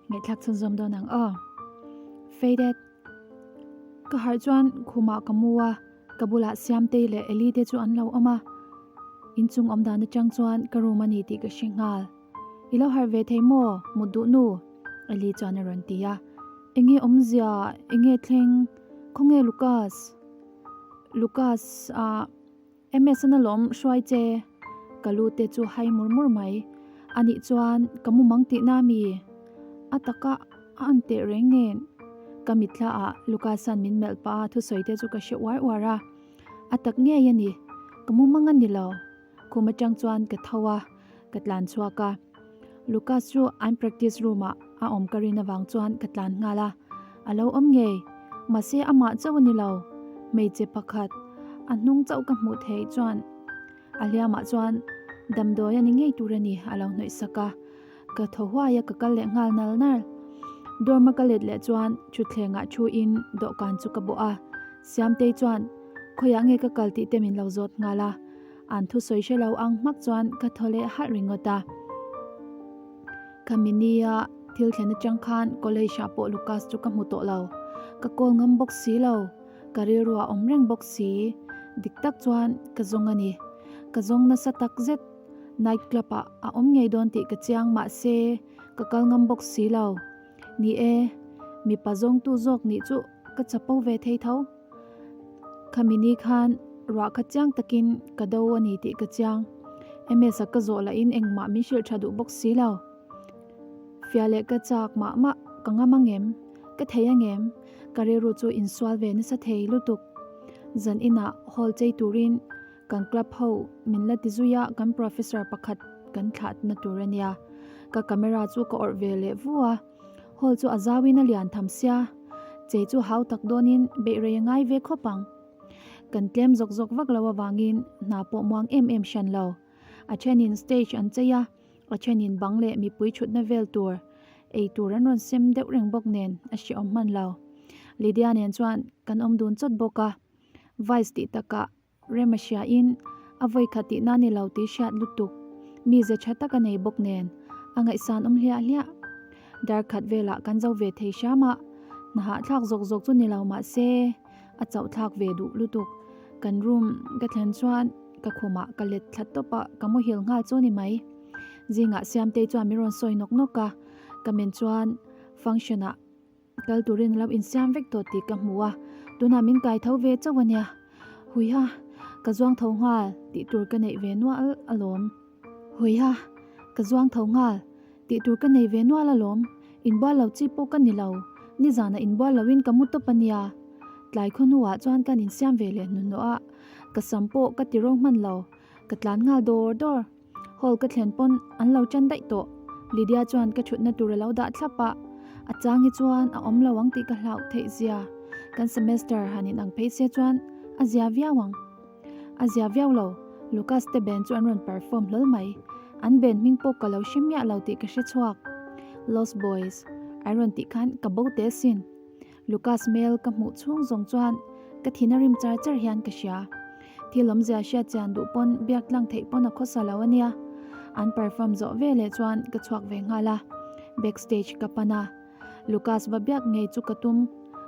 Ngaihthlak chhunzawm dawn ang aw. Faded. Ka harh chuan khumah ka mu a, ka bulah Siamtei leh Eli te chu an lo awm a. Inchung awm dan atang chuan ka room a ni tih ka hre nghal. I lo harh ve thei maw? Mut duh nu? Eli chuan a rawn ti a. Enge awmzia? Enge thleng? Khawnge Lucas? Lucas ah MS an alawm hruai che. Ka lu te chu hai mur mur mai. Anih chuan ka mu mang tihna mi? A taka a an teh reng nen. Ka mitthla ah Lucas-a'n min melh pah a thusawi te chu ka hre uar uar a. A tak ngei a ni. Ka mu mang a ni lo. Khum atang chuan ka tho a, ka tlan chhuak a. Lucas chu an practice room ah a awm ka rin avang chuan ka tlan nghal a, a lo awm ngei. Mahse amah chauh a ni lo, hmeichhe pakhat a hnung chauh ka hmuh theih chuan a hliamah chuan damdawi a ni ngei tur a ni a lo hnawih sak a. Ka thaw huai a ka kal leh nghal nal nal. Dorm a ka let leh chuan thutthleng ah thu in dawhkan chu ka bawh a, Siamtei chuan khawiah nge ka kal tih te min lo zawt nghal a. An thusawi hre lo ang hmak chuan ka thaw leh halh ringawt a. Khaminia thil thlen atang khan college ah pawh Lucas chu ka hmu tawh lo. Ka call ngam bawk si lo. Ka rilru a awm reng bawk si. Dik tak chuan ka zawng a ni. Ka zawng nasa tak zet. Night club ah a awm ngei dawn tih ka chiang mahse ka kal ngam bawk si lo. Ni e, mipa zawngtu zawk nih chu ka chapo ve thei tho. Khami ni khan ruah kha chiang takin ka do a ni tih ka chiang. MS a ka zawh lahin engmah min hrilh tha duh bawk si lo. Fiah leh ka chak mah mah ka ngam angem? Ka thei angem? Ka rilru chu insual ve nasa thei lutuk. Zan inah hall chei turin kan club ho min la ti zui a, kan professor pakhat kan thlah na tur a nia. Ka camera chu ka awrh ve leh vu a. Hall chu a zauin a lian tham sia, chei chu hau tak dawnin beih rei a ngai ve khawp ang. Kan tlem zawk zawk vak lo avangin hna pawh muang em em hran lo. A thenin stage an chei a, a thenin bang leh mipui thutna vel tur ei tur an rawn sem deuh reng bawk nen a hrehawm hman lo. Lydia nen chuan kan awm dun chawt bawk a, Vice tih takah Rem a hria in a vawi khat tihna ni lo tih hriat lutuk. Mi ze tha tak a nei bawk nen a ngaihsan awm hliah hliah. Dar khat velah kan zo ve thei hram a, hna hahthlak zawk zawk chu ni lo mah se a chauh thlak ve duh lutuk. Kan room ka thlen chuan ka khumah ka let thla tawp a, ka muhil nghal chu ni mai. Zingah Siamtei chuan min rawn sawi nawk nawk a, ka men chuan function ah Kal turin a lo insiam vek tawh tih ka hmu a, tunah min kai tho ve chauh a nia. Huiha, ka zuang tho nghal tih tur ka neih ve nual alawm. Huiha, ka zuang tho nghal tih tur ka nei ve nual alawm. Inbual lo chi pawh ka ni lo, nizanah inbual loin ka mu tawp a nia. Tlai khaw hnuah chuan kan insiam ve leh hnuhnawh a, ka sam pawh ka ti ro hman lo, ka tlan nghal dawr dawr. Hall ka thlen pawn an lo ṭan daih tawh. Lydia chuan ka ṭhutna tur a lo dah thlap a, a chang hi chuan a awm lo ang tih ka hlauh theih zia. Kan semester han inang phei se chuan a zia viau ang. A zia viau lo, Lucas te band chu an rawn perform hlawl mai. An band hming pawh ka lo hre miah lo tih ka hre chhuak. Lost Boys an rawn tih khan ka bo teh asin. Lucas hmel ka hmuh chhung zawng chuan ka thin a rim char char hian ka hria. Thil awmzia hriat chian duh pawn biak tlang theih pawn a khawsa lo a nia. An perform zawh veleh chuan ka chhuak ve nghal a, backstage ka pan a. Lucas va biak ngei chu ka tum.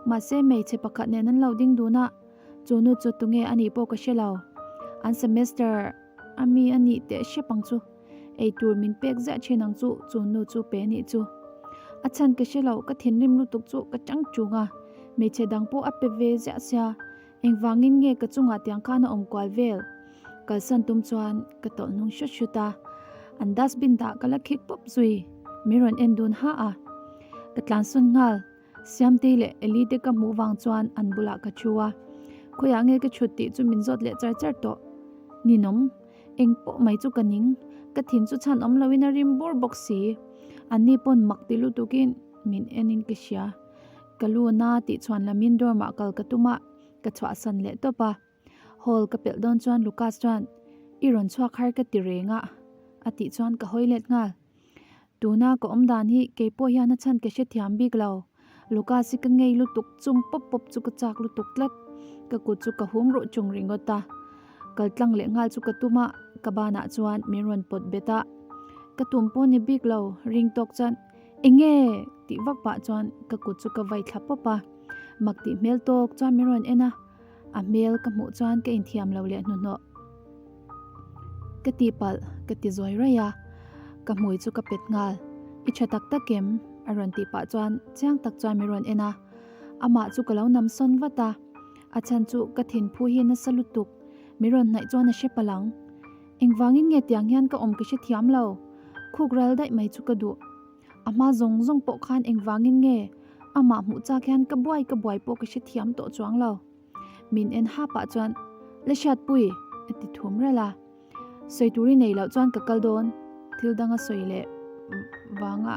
Mahse hmeichhe pakhat nen an lo ding dun a, chu nu chu tunge a nih pawh ka hre lo. An semester a mi a nih teh hrep ang chu. Ei tur min pek ziah thin ang chu, chu nu chu pe nih chu. A chhan ka hre lo, ka thinrim lutuk chu ka chang chung a, hmeichhe dang pawh a pe ve ziah sia, engvangin nge ka chungah tiang khan a awm kual vel? Kalsan tum chuan ka tawlh hnung hrut hrut a, an dustbin dah ka la khik pawp zui, min rawn en dun ha a. Ka tlansawn nghal, Siamtei leh Eli te ka hmuh vang chuan an bulah ka thu a, khawiah nge ka chhut tih chu min zawt leh char char tawh. Ninawm, eng pawh mai chu ka ning, ka thin chu chhan awm loin a rim bur bawk si. Anni pawn mak ti lutukin min enin ka hria. Ka lu na tih chhuan lamin dorm ah kal ka tum a, ka chhuahsan leh tawp a. Hall ka pelh dawn chuan Lucas chuan, I rawn chhuak har ka ti reng a, a tih chuan ka hawi let nghal. Tuna ka awm dan hi kei pawh hian a chhan ka hrethiam bik lo. Lucas hi ka ngei lutuk chum pawp pawp chu ka chak lutuk tlat. Ka kut chu ka hum ruh chung ringawt a. Kal tlang leh nghal chu ka tum a, ka banah chuan min rawn pawt bet a. Ka tum pawh ni bik lo, ring tawk chuan, Enge? Tih vak pah chuan ka kut chu ka vai thla pawp a, mak tih hmel tawk chuan min rawn en a, a hmel ka hmuh chuan ka inthiam lo leh hnuhnawh. Ka tihpalh ka ti zawi raih a, ka hmui chu ka pet nghal. I tha tak tak em? A rawn tih pah chuan chiang tak chuan min rawn en a, amah chu ka lo nam sawn vat a, a chhan chu ka thinphu hi nasa lutuk, min rawn hnaih chuan a hre palh ang. Engvangin nge tiang hian ka awm ka hrethiam lo, khuk ral daih mai chu ka duh. A hma zawng zawng pawh khan engvangin nge amah hmuh chak hian ka buai ka buai pawh ka hrethiam tawh chuang lo. Min en ha pah chuan, La hriatpui! a ti thum ralh a. Sawi tur i nei loh chuan ka kal dawn, thil dang a sawi leh vanga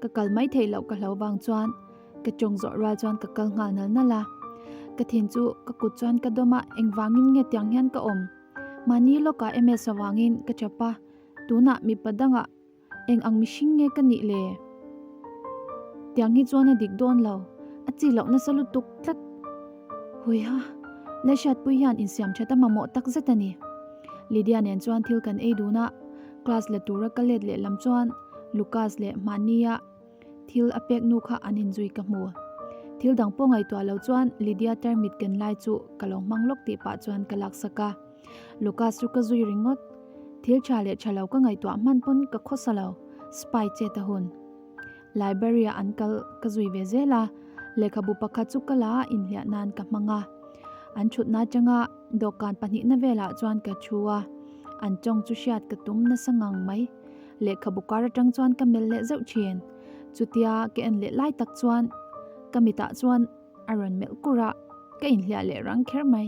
ka kal mai theih loh ka hlo vang chuan ka tawng zawh rual chuan ka kal nghal nal nal a. Ka thin chu ka kut chuan ka dawm a, engvangin nge tiang hian ka awm? Mahni lawkah MS avangin ka chap a, tunah mipa dangah Eng ang mihring nge ka nih le? Tiang hi chuan a dik dawn lo, a chi loh nasa lutuk tlat. Huiha, Lalhriatpui hian insiam that a mamawh tak zet a ni. Lydia nen chuan thil kan ei dun a, class la tura ka let leh lam chuan Lucas leh Hmania thil a pek nu kha an inzui ka hmu. Thil dang pawh ngaihtuah lo chuan Lydia tarmit ken lai chu ka lo hmang lawk tih pah chuan ka laksak a. Lucas chu ka zui ringawt. Thil tha leh tha lo ka ngaihtuah hman pawn ka khawsa lo, spy chet a hun. Library ah an kal ka zui ve zel a, lehkhabu pakhat chu ka la a inhliah nan ka hmang a. An thutna atanga dawhkan pahnihna velah chuan ka thu a, an tawng chu hriat ka tum nasa ngang mai. Lehkhabu kar atang chuan ka melh leh zeuh thin. Chutia ka en leh lai tak chuan ka mitah chuan A rawn melh kur a, ka inhliah leh rang kher mai.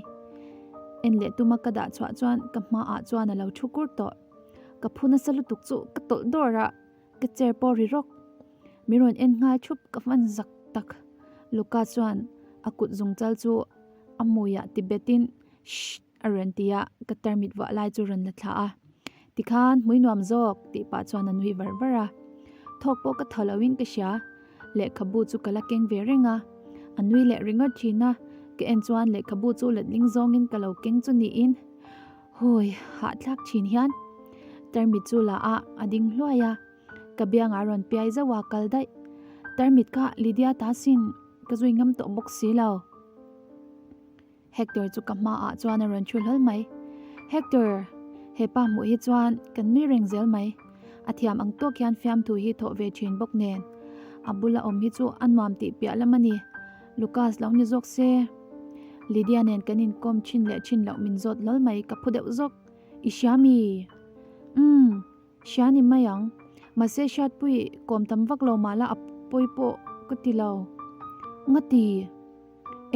En leh tuma ka dah chhuah chuan ka hmaah chuan a lo thu kur tawh. Ka phu nasa lutuk chu ka tawlh dawr a, ka chair pawh ri rawk. Min rawn en nghal thup ka hman zak tak. Luca chuan a kut zungchal chu a hmuiah ti betin, Shh! A rawn ti a, ka tarmit vuah lai chu rawn la thla a. Tikhan hmui nuam zawk tih pah chuan a nui var var a. Thawk pawh ka thaw loin ka hria. Lehkhabu chu ka la keng ve reng a. A nui leh ringawt thin a, ka en chuan lehkhabu chu letling zawngin ka lo keng chu niin. Hui, hahthlak thin hian. Tarmit chu la a, a ding hluai a. Ka biangah rawn piai zauh a, kal daih. Tarmit kha Lydia ta sin, ka zui ngam tawh bawk si lo. Hector chu ka hmaah chuan a rawn thu hlawl mai. Hector, he pa hmuh hi chuan kan nui reng zel mai. A thiam ang tawk hian fiamthu hi thawh ve thin bawk nen. A bula awm hi chu a nuam tih piah lam a ni. Lucas lo ni zawk se. Lydia nen kan inkawm thin leh thin loh min zawt hlawl mai ka phu deuh zawk. I hria mi? Umm, hria ni mai ang. Mahse hriatpui kawm tam vak lo mahla a pawi pawh ka ti lo. Ngati?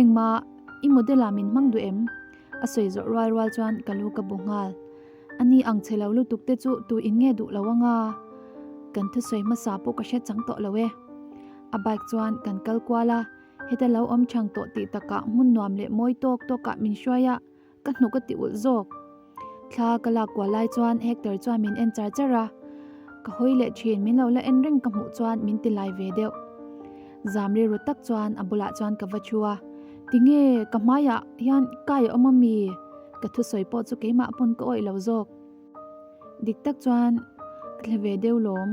Engmah, i model ah min hmang duh em? A sawi zawh rual rual chuan ka lu ka bu nghal. Ani ang che lo lutuk te chu tu in nge duh lo anga? Kan thusawi hmasa pawh ka hre chang tawh lo e. A bike chuan kan kal kual a, heta lo awm chang tawh tih takah hmun nuam leh mawi tawk tawkah min hruai a, ka hnuk a ti ulh zawk. Thla ka lak kual lai chuan Hector chuan min en char char a, ka hawi leh thin min lo la en reng ka hmuh chuan min ti lai ve deuh. Zam rilru tak chuan a bulah chuan ka va thu a, Tinge ka hmaiah hian kai a awm ami? Ka thusawi pawh chu keimah pawn ka awih lo zawk. Dik tak chuan ka thle ve deuh lawm,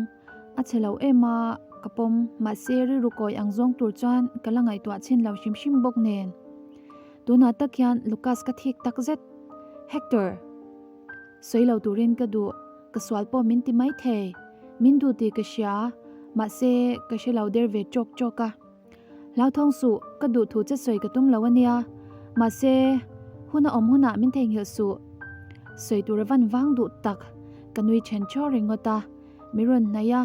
a chhe lo em a ka pawm, mahse rilru kawi ang zawng tur chuan ka la ngaihtuah chhin lo hrim hrim bawk nen. Tunah tak hian Lucas ka thik tak zet. Hector! Sawi lo turin ka duh, ka sual pawh min ti mai thei. Min duh tih ka hria, mahse ka hre lo der ve chawk chawk a. Hlauthawng suh, ka duh thu che sawi ka tum lo a nia. Mahse, hun a awm hunah min theihnghilh suh. Sawi tur a van vang duh tak, ka nui then thaw ringawt a. Mi rawn hnaih a,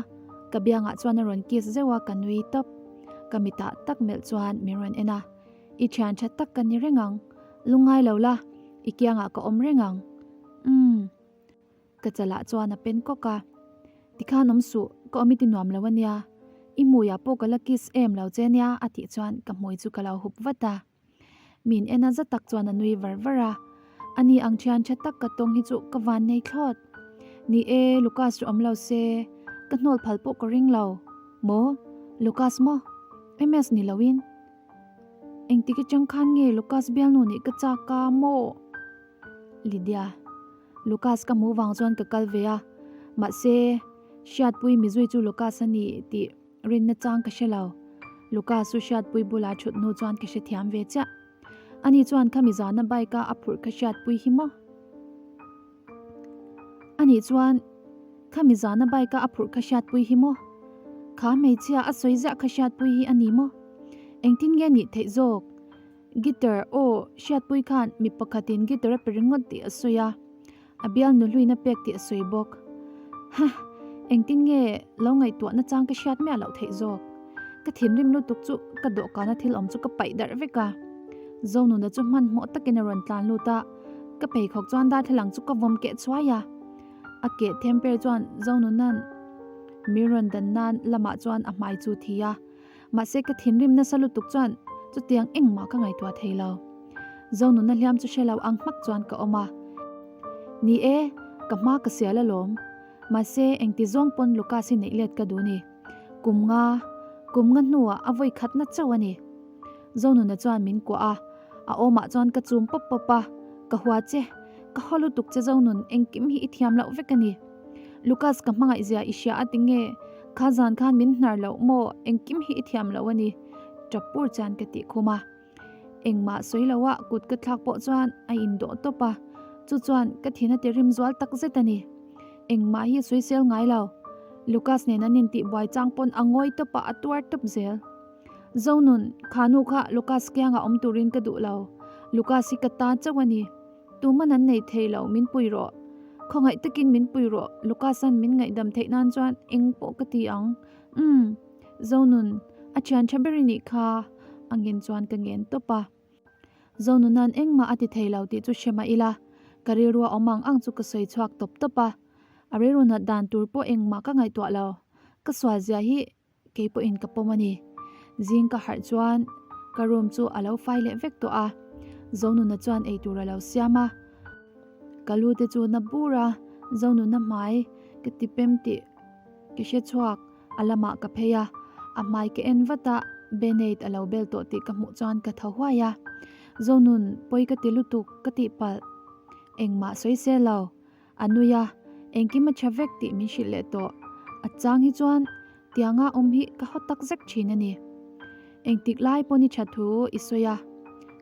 ka biangah chuan a rawn kiss zeuh a, ka nui tawp. Ka mitah tak melh chuan min rawn en a. I thian tha tak ka ni reng ang, lungngai lo la, i kiangah ka awm reng ang. Umm. Ka chalah chuan a pen kawk a. Tikhan awm suh, ka awm i ti nuam lo a nia. I hmuiah pawh ka la kiss em lo che nia a tih chuan ka hmui chu ka lo hup vat a. Min en a za tak chuan a nui var var a. Ani ang thian tha tak ka tawng hi chu ka van nei thlawt. Ni e, Lucas chu awm lo se, ka hnawl phal pawh ka ring lo. Maw? Lucas maw? MS ni loin. Engtik atang khan nge Lucas bialnu nih ka chak a maw? Lydia, Lucas ka hmuh vang chuan ka kal ve a, mahse Hriatpui mizui chu Lucas a ni tih Rinna chang ka hre lo. Lucas chu hriatpui bula thut hnu chuan ka hrethiam ve chiah. Ani chuan khami zana bike a a phurh kha hriatpui hi maw? Ani chuan khami zana bike a a phurh kha hriatpui hi maw? Kha hmeichhia a sawi ziah kha hriatpui hi a ni maw? Engtin nge nih theih zawk? Guitar aw hriatpui khan mi pakhatin guitar a pe ringawt tih a sawi a. A bial nuhluina pek tih a sawi bawk. Hah! Engtin nge lo ngaihtuahna chang ka hriat miah loh theih zawk? Ka thinrim lutuk chu ka dawhkana thil awm chu ka paih darh vek a. Zonuna chu hmanhmawh takin a rawn tlan lut a, ka pheikhawk chuan darthlalang chu ka vawm keh chhuai a. A keh them per chuan Zonuna'n min rawn dan nan lamah chuan a hmai chu thi a. Mahse ka thinrim nasa lutuk chuan chutiang engmah ka ngaihtuah thei lo. Zonuna hliam chu hre lo ang hmak chuan ka awm a. Ni e, ka hma ka sial alawm. Mahse engti zawng pawn Lucas hi neih let ka duh ni. Kum nga, kum nga hnuah a vawi khatna chauh a ni. Zonuna chuan min kuah a, a awmah chuan ka chum pawp pawp a, Ka hua che, ka haw lutuk che Zonun, engkim hi i thiam loh vek a ni. Lucas ka hmangaih zia i hria a ti nge? Kha zan khan min hnar loh maw? Engkim hi i thiam loh a ni. Tap pur chuan ka tih khum a. Engmah sawi lo a kut ka thlak pawh chuan a indawh tawp a, chu chuan ka thin a ti rim zual tak zet a ni. Engmah hi sawi sel ngai lo. Lucas nen an intih buai chang pawn a ngawi tawp a, a tuar tawp zel. Zonun, kha nu kha Lucas kiangah awm turin ka duh lo. Lucas hi ka ta chauh a ni. Tuman an nei thei lo, min pui rawh. Khawngaih takin min pui rawh, Lucas-a'n min ngaihdam theih nan chuan eng pawh ka ti ang. Umm, Zonun, a thian tha ber i nih kha, a ngen chuan ka ngen tawp a. Zonuna'n engmah a ti thei lo tih chu hre mah ila, ka rilrua awm ang ang chu ka sawi chhuak tawp tawp a. A rilru nat dan tur pawh engmah ka ngaihtuah lo. Ka sual zia hi Kei pawhin ka pawm a ni. Zing ka harh chuan ka room chu a lo fai leh vek tawh a, Zonuna chuan eitur a lo siam a. Ka lu te chu na bur a, Zonuna hmai ka ti pem tih ka hre chhuak, a lamah ka phei a, a hmai ka en vat a, Band-aid a lo bel tawh tih ka hmuh chuan ka tho huai a. Zonun, pawi ka ti lutuk, ka tihpalh. Engmah sawi se lo. A nui a, engkim a tha vek tih min hrilh leh tawh. A chang hi chuan tianga awm hi ka haw tak zek thin a ni. Engtik lai pawh ni tha thu i sawi a,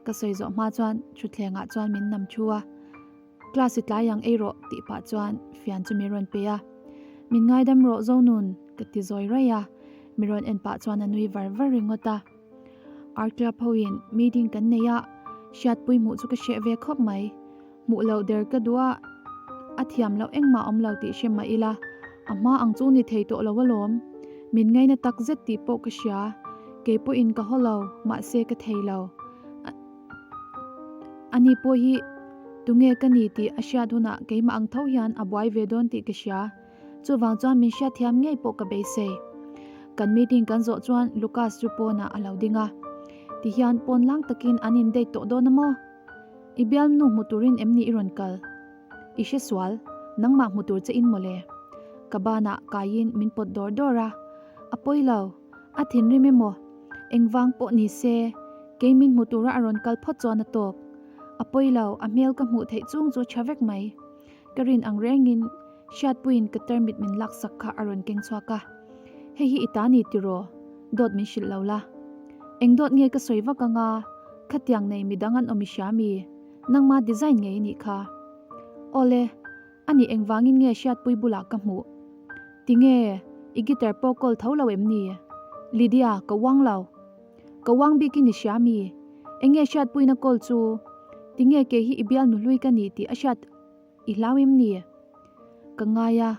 ka sawi zawh hma chuan thutthlengah chuan min nam thu a. Class i tlai ang ei rawh tih pah chuan fian chu min rawn pe a. Min ngaidam rawh Zonun ka ti zawi raih a, mi rawn en pah chuan a nui var var ringawt a. Art club hoin meeting kan nei a, hriatpui hmuh chu ka hreh ve khawp mai. Hmuh loh der ka duh a, a thiam loh engmah awm lo tih hre mah ila, a hma ang chu ni thei tawh lo alawm. Min ngaina tak zet tih pawh ka hria, kei pawhin ka haw lo, mahse ka thei lo. Ani pawh hi tunge ka ni tih a hriat hunah keimah ang tho hian a buai ve dawn tih ka hria, chuvang chuan min hriatthiam ngei pawh ka beisei. Kan meeting kan zawh chuan Lucas chu pawnah a lo ding a, tihian pawn lang takin an in date tawh dawn a maw? I bialnu hmu turin em ni i rawn kal? I hre sual, nangmah hmu tur che in mawle. Ka banah kaiin min pawt dawr dawr a, a pawi lo, a thinrim emaw, engvang pawh ni se, kei min hmu tura a rawn kal phawt chuan a tawk. A pawi lo, a hmel ka hmuh theih chung chu tha vek mai. Ka rin ang rengin Hriatpuiin ka tarmit min laksak kha a rawn keng chhuak a, Hei hi i ta ni tiraw? Dawt min hrilh lo la. Eng dawt nge ka sawi vak anga, khatiang nei midang an awm i hria mi? Nangma design ngei i nih kha. Awle, ani engvangin nge Hriatpui bulah ka hmuh? Tinge, i guitar pawh kawl tho lo em ni? Lydia, ka uang lo. Ka uang bikin i hria mi? Enge Hriatpuina kawl chu? Tinge kei hi i bialnu hlui ka ni tih a hriat I hlau em ni? Ka ngai a,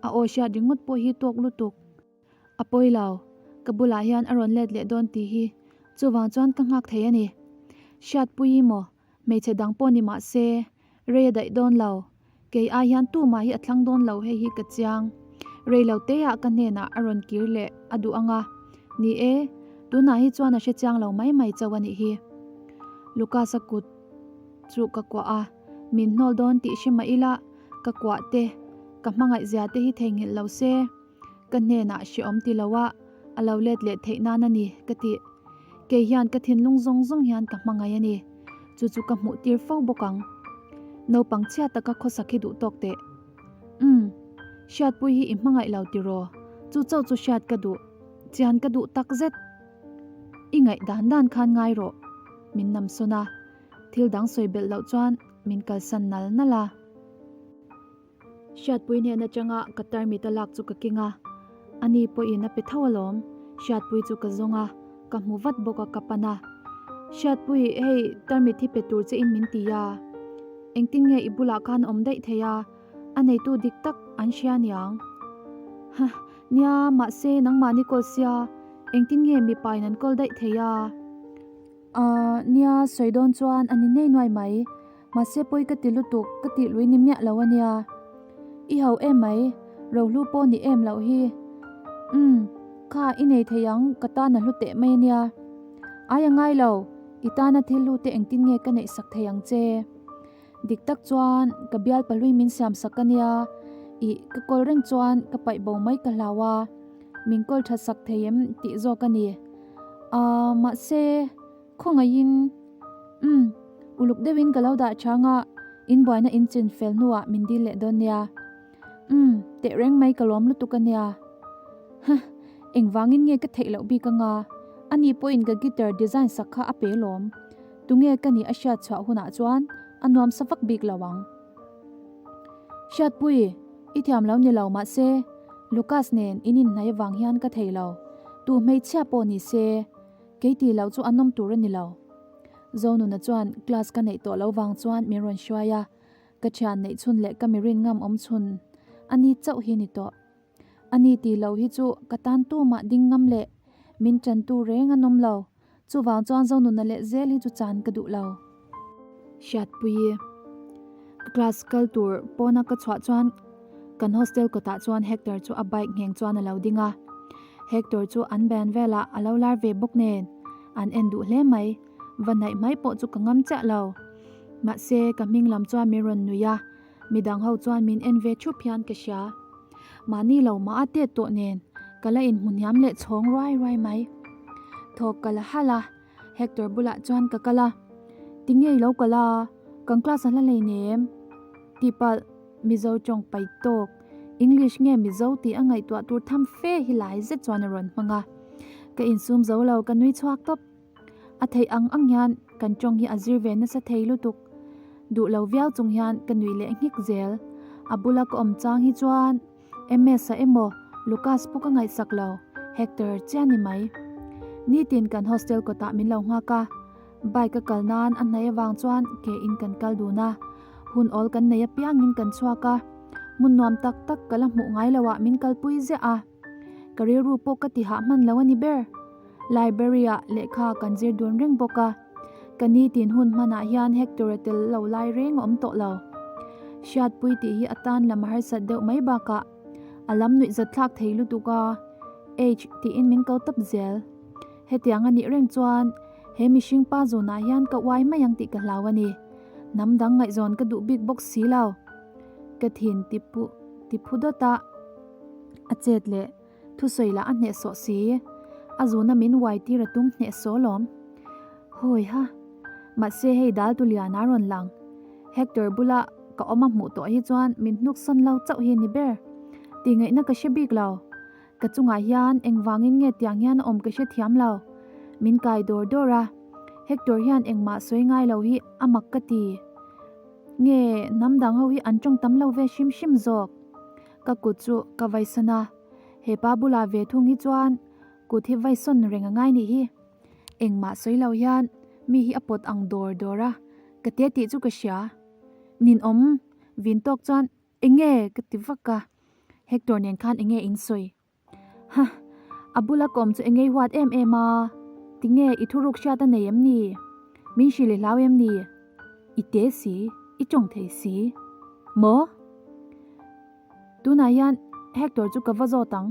a aw hriat ringawt pawh hi tawk lutuk. A pawi lo, ka bulah hian a rawn let leh dawn tih hi chuvang chuan ka nghak thei a ni. Hriatpui maw, hmeichhe dang pawh ni mah se, rei a daih dawn lo. Kei ai hian tumah hi a thlang dawn lo hei hi ka chiang. Rei lo teah ka hnenah a rawn kir leh a duh ang a, ni e, tunah hi chuan a hre chiang lo mai mai chauh a nih hi. Lucas-a kut chu ka kuah a. Min hnawl dawn tih hre mah ila, ka kuah te, ka hmangaih zia te hi theihnghilh lo se, ka hnenah hreawm ti lo a, a lo let leh theih nan a ni, ka ti. Kei hian ka thinlung zawng zawng hian ka hmangaih a ni. Chu chu ka hmuh tir fo bawk ang. Naupang chhia taka khawsak hi duh tawk teh. Umm, Hriatpui hi i hmangaih lo tiraw? Chu chauh chu hriat ka duh. chian ka duh tak zet. I ngaih dan dan khan ngai rawh, min nam sawn a, thil dang sawi belh loh chuan min kalsan nal nal a. Hriatpui hnen atanga ka tarmit a lak chu ka keng a, ani pawhin a pe tho alawm. Hriatpui chu ka zawng a, ka hmu vat bawk a ka pan a. Hriatpui, hei tarmit hi pe tur che in min ti a, engtin nge i bulah khan a awm daih thei a, a neitu dik tak an hria niang. Huh, nia, mahse nangmahni kawl sia, engtin nge mipa in an kawl daih thei a? Ahh, nia, sawi dawn chuan a ni nei nuai mai. Mahse pawi ka ti lutuk, ka tih lui ni miah lo a nia. I ho em mai, rohlu pawh ni em loh hi. Umm, kha i nei thei ang, ka tan a hlu teh mai a nia. Ai a ngai lo, i tana thil hlu te engtin nge ka neih sak thei ang che. Dik tak chuan ka bial pahlui min siam sak a nia, ih ka kawl reng chuan ka paih bo mai ka hlau a, min kawl tha sak thei em tih zawk a ni. Ahh, mahse. Khawngaihin, Umm, uluk deuhin ka lo dah chang a, in buaina in chin fel hnuah min dil leh dawn nia. Umm, tehreng mai ka lawm lutuk a nia. Huh, engvangin nge ka theih loh bik anga, ani pawhin ka guitar design sak kha a pe lawm. Tunge ka nih a hriat chhuah hunah chuan a nuam sa vak bik lo ang. Hriatpui, i thiam lo ni lo mahse, Lucas nen in inhnai avang hian ka thei lo. Tu hmeichhia pawh ni se. Kei tih loh chu a nawm tur a ni lo. Zonuna chuan class ka neih tawh lo vang chuan min rawn hruai a, ka thian neih chhun leh ka mirin ngam awm chhun a ni chauh hi ni tawh. A ni tih loh hi chu ka tan tumah ding ngam leh min tantu reng a nawm lo, chuvang chuan Zonuna leh zel hi chu chan ka duh lo. Hriatpuii ka class kal tur pawna ka chhuah chuan kan hostel kawtah chuan Hector chu a bike ngheng chuan a lo ding a. Hector chu an band velah a lo lar ve bawk nen an en duh hle mai, va hnaih mai pawh chu ka ngam chiah lo. Mahse ka hming lam chuan min rawn nui a, midang ho chuan min en ve thup hian ka hria. Mahni lo mah a tet tawh nen ka la inhmu hniam leh chhawng ruai ruai mai. Thawk ka la halh a. Hector bulah chuan ka kal a, Tinge i lo kal a, kan class a hla hleinem? Tihpalh, Mizo tawng pai tawk, English nge Mizo tih a ngaihtuah tur tham fe hi lai zet chuan a rawn hmang a. Ka insum zo lo, ka nui chhuak tawp. A theih ang ang hian kan tawng hi a zir ve nasa thei lutuk. Duh lo viau chung hian ka nui leh nghik zel. A bula ka awm chang hi chuan MS-a emaw Lucas pawh ka ngaihsak lo, Hector chiah ni mai. Nitin kan hostel kawtah min lo nghak a, bike a kal nan a hnaih avang chuan ke in kan kal dun a, hun awl kan nei apiangin kan chhuak a, hmun nuam tak tak ka la hmuh ngai loah min kalpui ziah a, ka rilru pawh ka ti hah hman lo a ni ber. Library-ah lehkha kan zir dun reng bawk a, ka nitin hun hmanah hian Hector-a tel lo lai reng a awm tawh lo. Hriatpui tih hi a tan lam a harsat deuh mai bakah a lam nuih zat thlak thei lutuk a, H tiin min ko tawp zel. Hetiang a nih reng chuan he mihring pa zawnah hian ka uai mai ang tih ka hlau a ni. Hnam dang ngaihzawn ka duh bik bawk si lo. Ka thin ti pu ti phu dawt a, a chet leh. Thusawi lah a hnehsawh si. A zuna min uai tir a tum hnehsawh alawm. Hawi ha. Mahse hei dal tu lian a rawn lang. Hector bula ka awm a hmuh tawh hi chuan min hnuk sawn lo chauh hi ni ber. Tih ngaihna ka hre bik lo. Ka chungah hian engvangin nge tiang hian a awm ka hre thiam lo. Min kai dawr dawr a. Hector hian engmah sawi ngai lo hi a mak ka ti. Nge hnam dang ho hi an tawng tam lo ve hrim hrim zawk. Ka kut chu ka vaisawn a, hepa bulah ve thung hi chuan kut hi vaisawn reng a ngai nih hi. Engmah sawi lo hian mi hi a pawt ang dawr dawr a, ka te tih chu ka hria. Ninawm vin tawk chuan enge ka ti vak a, Hector nen khan enge in sawi? Hah, a bula kawm chu engei huat em em a, tinge i thuruk hriat a nei em ni? Min hrilh i hlau em ni? I te si, i tawng thei si. Maw? Tunah hian Hector chu ka va zawt ang.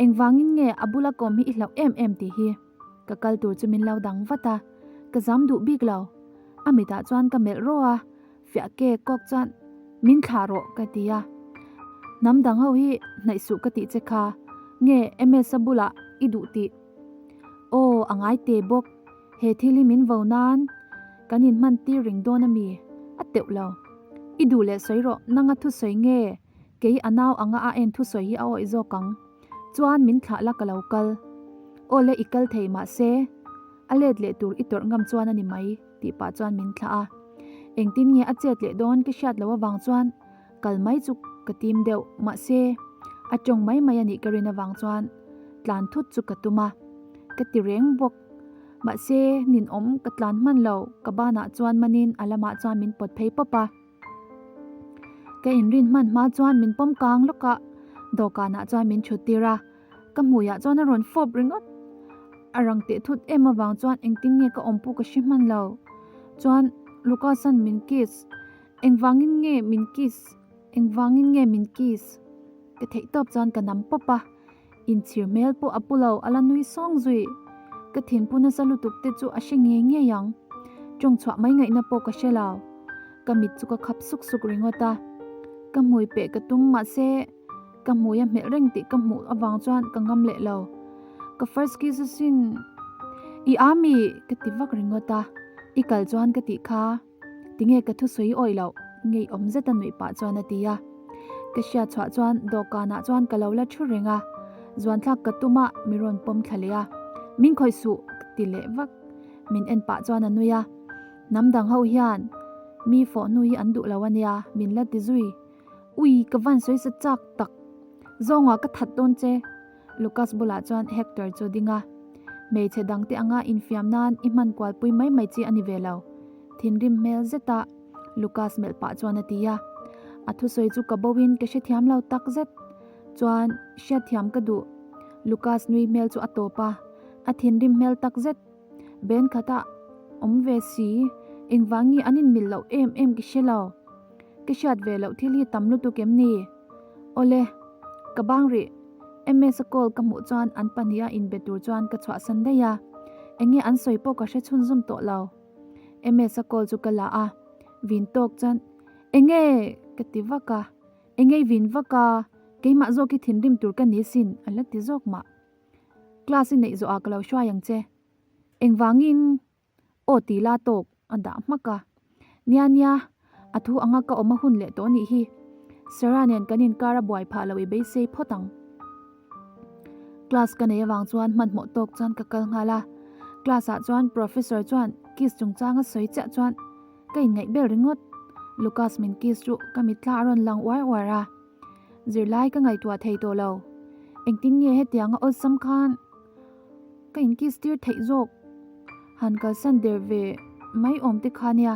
Engvangin nge a bula kawm hi i hlauh em em tih hi? Ka kal tur chu min lo dang vat a, ka zam duh bik lo. A mitah chuan ka melh rawh a, Fiah ke kawk chuan min thlah rawh ka ti a, hnam dang ho hi hnaih suh ka tih che kha, nge MS-a bulah i duh tih? Aw a ngai te bawk, he thil hi min vo nan kan inhman tir reng dawn a mi? A teuh lo. I duh leh sawi rawh, nanga thusawi nge kei a nau anga a en thusawi hi a awih zawk ang? Chuan min thlah la ka lo kal. Aw le i kal thei mahse a let leh tur i tawrh ngam chuan a ni mai tih pah chuan min thlah a. Engtin nge a chet leh dawn ka hriat loh avang chuan kal mai chu ka tim deuh mahse a tawng mai mai a nih ka rin avang chuan tlan thut chu ka tum a, ka ti reng bawk. Mahse ninawm ka tlan hman lo ka banah chuan manin a lamah chuan min pawt phei pawp a. Ka inrin hman hma chuan min pawm kang lawk a, dawhkanah chuan min thut tir a, ka hmuiah chuan a rawn fawp ringawt. A rang teh thut em avang chuan engtin nge ka awm pawh ka hre hman lo. Chuan Lucas-a'n min kiss, engvangin nge min kiss, engvangin nge min kiss? Ka theih tawp chuan ka nam pawp a, inchhir hmel pawh a pu lo, a la nui sawng zui. Ka thinphu nasa lutuk te chu a hre ngei ngei ang. Tawng chhuah mai ngaihna pawh ka hre lo. Ka mit chu ka khap suk suk ringawt a. Ka hmui peh ka tum mahse ka hmui a hmelh reng tih ka hmuh avang chuan ka ngam leh lo. Ka first kiss asin i a mi ka ti vak ringawt a, i kal chuan ka tih kha. Tinge ka thusawi awih loh? Ngeiawm zeta nuih pah chuan a ti a. Ka hriat chhuah chuan dawhkanah chuan ka lo la thu reng a, zuanthlak ka tum a, mi rawn pawm thla leh a. Min khawih suh! ka ti leh vak. Min en pah chuan a nui a. Hnam dang ho hian mi fawh hnu hi an duh lo a nia, min la ti zui. Ui, ka van sawi sa chak tak! Zawngah ka that dawn che! Lucas bulah chuan Hector chu ding a, Hmeichhe dangte anga infiam nan i hman kualpui mai mai chi a ni ve lo, thinrim hmel zeta Lucas melh pah chuan a ti a. A thusawi chu ka bo in ka hrethiam lo tak zet chuan hriatthiam ka duh. Lucas nui hmel chu a tawp a, a thinrim hmel tak zet. Ben khata awm ve si, engvang nge an inmilh loh em em ka hre lo. Ka hriat ve loh thil hi tam lutuk em ni? Awle, ka bang rih. MS a call ka hmuh chuan an pahniha inbe tur chuan ka chhuahsan daih a, enge an sawi pawh ka hre chhunzawm tawh lo. MS a call chu ka la a, vin tawk chuan, Enge? ka ti vak a, Enge i vin vak a, keimah zawk hi thinrim tur ka ni sin a la ti zawk mah. Class i neih zawhah ka lo hruai ang che. Engvangin? Aw ti la tawk a dah hmak a. Nia nia, a thu anga ka awm a hun leh tawh nih hi. Sarah nen kan inkar a buai phah lo i beisei phawt ang. Class ka nei avang chuan hmanhmawh tawk chuan ka kal nghal a. Class ah chuan professor chuan kiss chungchang a sawi chiah chuan ka inngaih ber ringawt. Lucas min kiss chu ka mitthla a rawn lang uar uar a. Zirlai ka ngaihtuah thei tawh lo. Engtin nge hetianga awlsam khan Ka inkiss tir theih zawk. Han kalsan der ve mai awm te kha nia.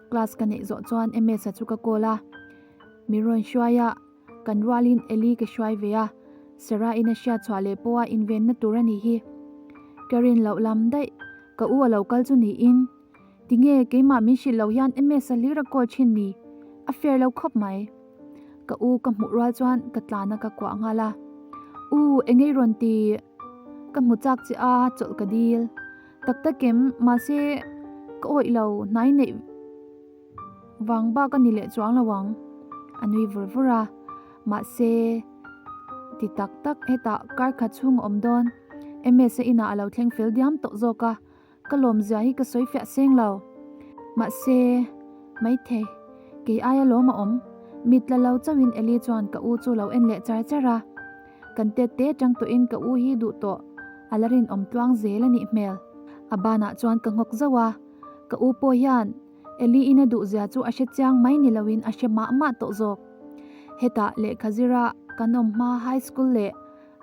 Class ka neih zawh chuan MS-a chu ka call a. Min rawn hruai a, kan rualin Eli ka hruai ve a, Sarah-in a hriat chhuah leh pawha invenna tur a nih hi. Ka rin loh lam daih, ka u a lo kal chu niin. Tinge keimah min hrilh loh hian MS-a hlir a call thin ni? A fair lo khawp mai. Ka u ka hmuh rual chuan ka tlana ka kuah nghal a. U, engei rawn ti? Ka hmu chak che a, chawlh ka dil. Tak takem, mahse ka awih lo, hnai neih vang bak a ni leh chuang lo ang. A nui vur vur a, mahse ti tak tak hetah kar khat chhung a awm dawn. MS-a inah a lo thleng fel diam tawh zawk a. Ka lawmzia hi ka sawi fiah seng lo. Mahse, maithei, kei aia lawm a awm. Mit la lo chauhin Eli chuan ka u chu lo en leh char char a. Kan tet te atang tawhin ka u hi duh tawh a la rinawm tluang zel a nih hmel. A banah chuan ka nghawk zauh a, ka u pawh hian Eli in a duhzia chu a hre chiang mai ni loin a hre mah mah tawh zawk. Hetah lehkha zira kan awm hma high school leh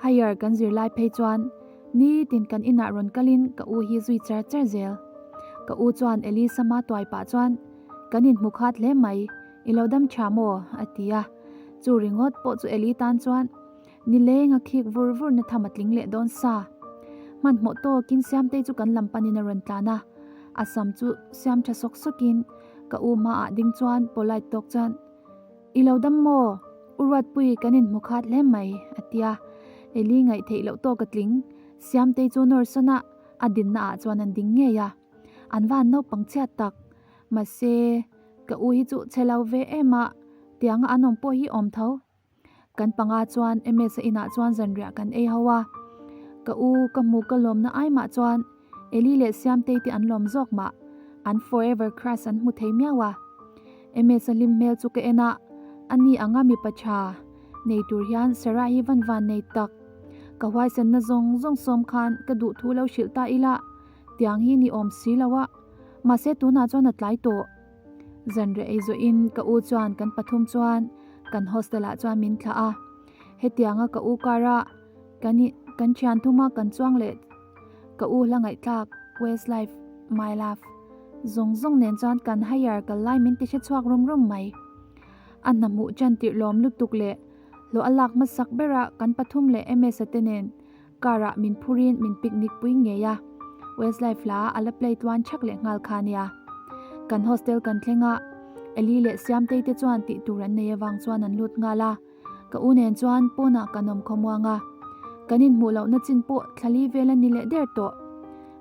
Higher kan zir lai phei chuan nitin kan inah rawn kalin ka u hi zui char char zel. Ka u chuan Elisa ma tuai pah chuan kan inhmu khat hle mai, i lo dam tha maw? a ti a. Chu ringawt pawh chu Eli tan chuan nileng a khik vur vur na tham a tling leh dawn sa. Hmanhmawh tawkin Siamtei chu kan lam panin a rawn tlan a, a sam chu siam tha sawk sawkin ka u hmaah ding chuan polite tawk chuan I lo dam maw? U Ruatpui kan inhmu khat hle mai, a ti a. Eli ngaih theih loh tawk a tling. Siamtei chu nawr sawn a, a dinna ah chuan an ding ngei a. An van naupang chhiat tak. Mahse, ka u hi chu chhe lo ve em a, tianga an awm pawh hi awm tho. Kan panga chuan MS-a inah chuan zanriah kan ei ho a. Ka u ka hmu ka lawmna ai mah chuan Eli leh Siamtei te an lawm zawk mah, an forever crush an hmu thei miau a. MS-a hlim hmel chu ka en a, ani anga mipa tha nei tur hian Sarah hi van van nei tak. Ka huaisenna zawng zawng sawm khan ka duh thu lo hrilh ta ila, tiang hi ni awm si lo a, mahse tunah chuan a tlai tawh. Zanriah ei zawhin ka u chuan kan pathum chuan kan hostel ah chuan min thlah a, hetianga ka u kara kan kan thian thuma kan chuang leh ka u hla ngaihthlak Westlife My Love zawng zawng nen chuan kan higher kal lai min ti hre chhuak rum rum mai. A hna hmuh chan tirh lawm lutuk leh hlawh a lak hmasak berah kan pathum leh Ms-a te nen car ah min phurin min picnic pui ngei a, Westlife hla a la play tluan chhak leh nghal kha nia. Kan hostel kan thleng a, Eli leh Siamtei te chuan tih tur an nei avang chuan an lut nghal a, ka u nen chuan pawnah kan awm khawmuang a, kan inhmuh lohna chin pawh thlali vel a ni leh der tawh.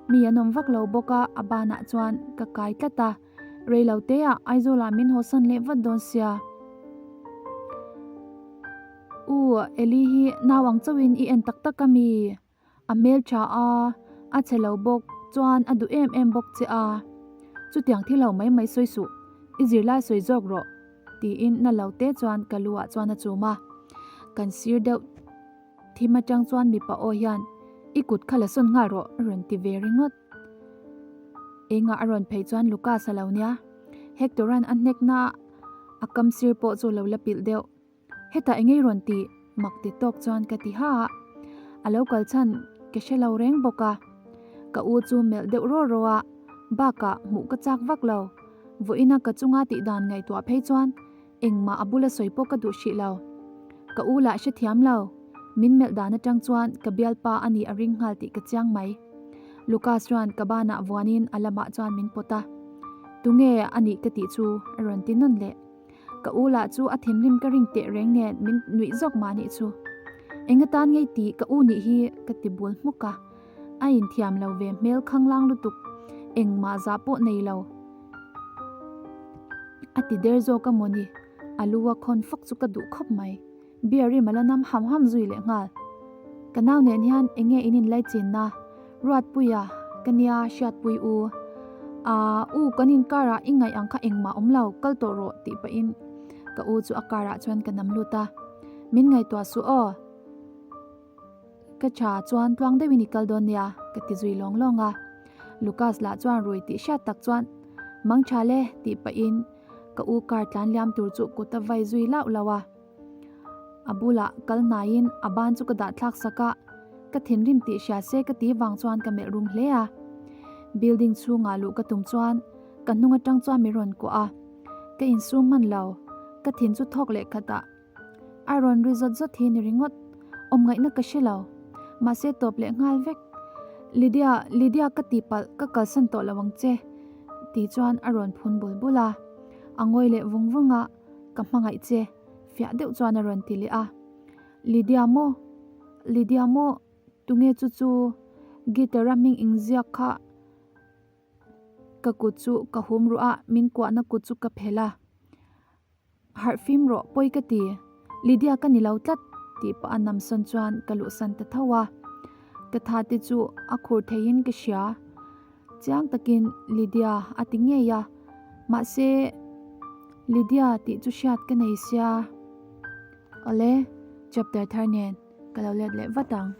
Mi an awm vak lo bawk a, a banah chuan ka kai tlat a. Rei lo te ah Aizawl ah min hawsan leh vat dawn sia. U, Eli hi nau ang chauhin i en tak tak a mi? A hmel tha a, a chhe lo bawk chuan a duh em em bawk che a. Chutiang thil ho mai mai sawi suh, i zirlai sawi zawk rawh tiin na lo te chuan ka lu ah chuan a chum a. Kan sir deuh thim atang chuan mipa aw hian i kut kha la sawn nghal rawh a rawn ti ve ringawt. Engah a rawn phei chuan Lucas a lo nia. Hector-a'n a hnekna a kam sir pawh chu lo la pilh deuh. Hetah engei rawn tih? Mak ti tawk chuan ka ti ha a. A lo kal chhan ka hre lo reng bawk a. Ka u chu melh deuh raw raw a, bakah hmuh ka chak vak lo. Vawiina ka chunga tih dan ngaihtuah phei chuan Engmah a bula sawi pawh ka duh hrih lo. Ka u lah hrethiam lo. Min melh dan atang chuan ka bialpa a nih a ring nghal tih ka chiang mai. Lucas chuan ka banah vuanin a lamah chuan min pawt a. Tunge a nih ka tih chu a rawn ti nawn leh. Ka u lah chu a thinrim ka ring teh reng nen min nuih zawk mah nih chu. Eng atan ngei tih ka u nih hi ka ti bul hmuk a. A inthiam lo ve hmel khanglang lutuk. Engmah zah pawh nei lo. A ti der zawk a mawni, a lu a khawn fak chu ka duh khawp mai. Beer rim a la nam ham ham zui leh nghal. Ka nau nen hian eng nge in inlai chinna? Ruatpuia, ka nia hriatpui u. Aa, u kan inkar ah i ngaih ang kha engmah awm lo, kal tawh rawh tih pahin ka u chu a car ah chuan ka nam lut a. Min ngaihtuah suh aw. Ka tha chuan tluang deuhin i kal dawn nia, ka ti zui lawng lawng a. Lucas lah chuan rui tih hriat tak chuan, Mang tha le, tih pahin ka u car tlan liam tur chu kut a vai zui lauh lauh a. A bulah kal hnaiin a ban chu ka dah thlak sak a, ka thinrim tih hria se ka ti vang chuan ka melh rum hle a. Building chhungah luh ka tum chuan ka hnung atang chuan min rawn kuah a, ka insum hman lo, ka thin chu thawk leh khat ah. A rawn ri zawt zawt hi ni ringawt, awm ngaihna ka hre lo. Mahse tawp leh nghal vek. Lydia, Lydia ka tihpalh ka kalsan tawh lo ang che ti chuan a rawn phun bul bul a. A ngawi leh vung vung a, ka hmangaih che fiah deuh chuan a rawn ti leh a. Lydia maw? Lydia maw? Tunge chu chu guitar a hming inziak kha? Ka kut chu ka hum ruah a, min kuahna kut chu ka phelh a. Harh fim rawh pawi ka ti, Lydia ka ni lo tlat tih pah a namsawn chuan ka luhsan ta tho a. Ka tha te chu a khur theiin ka hria. Chiang takin Lydia a ti ngei a, mahse Lydia tih chu hriat ka nei sia. Awle, chapter thar nen ka lo let leh vat ang.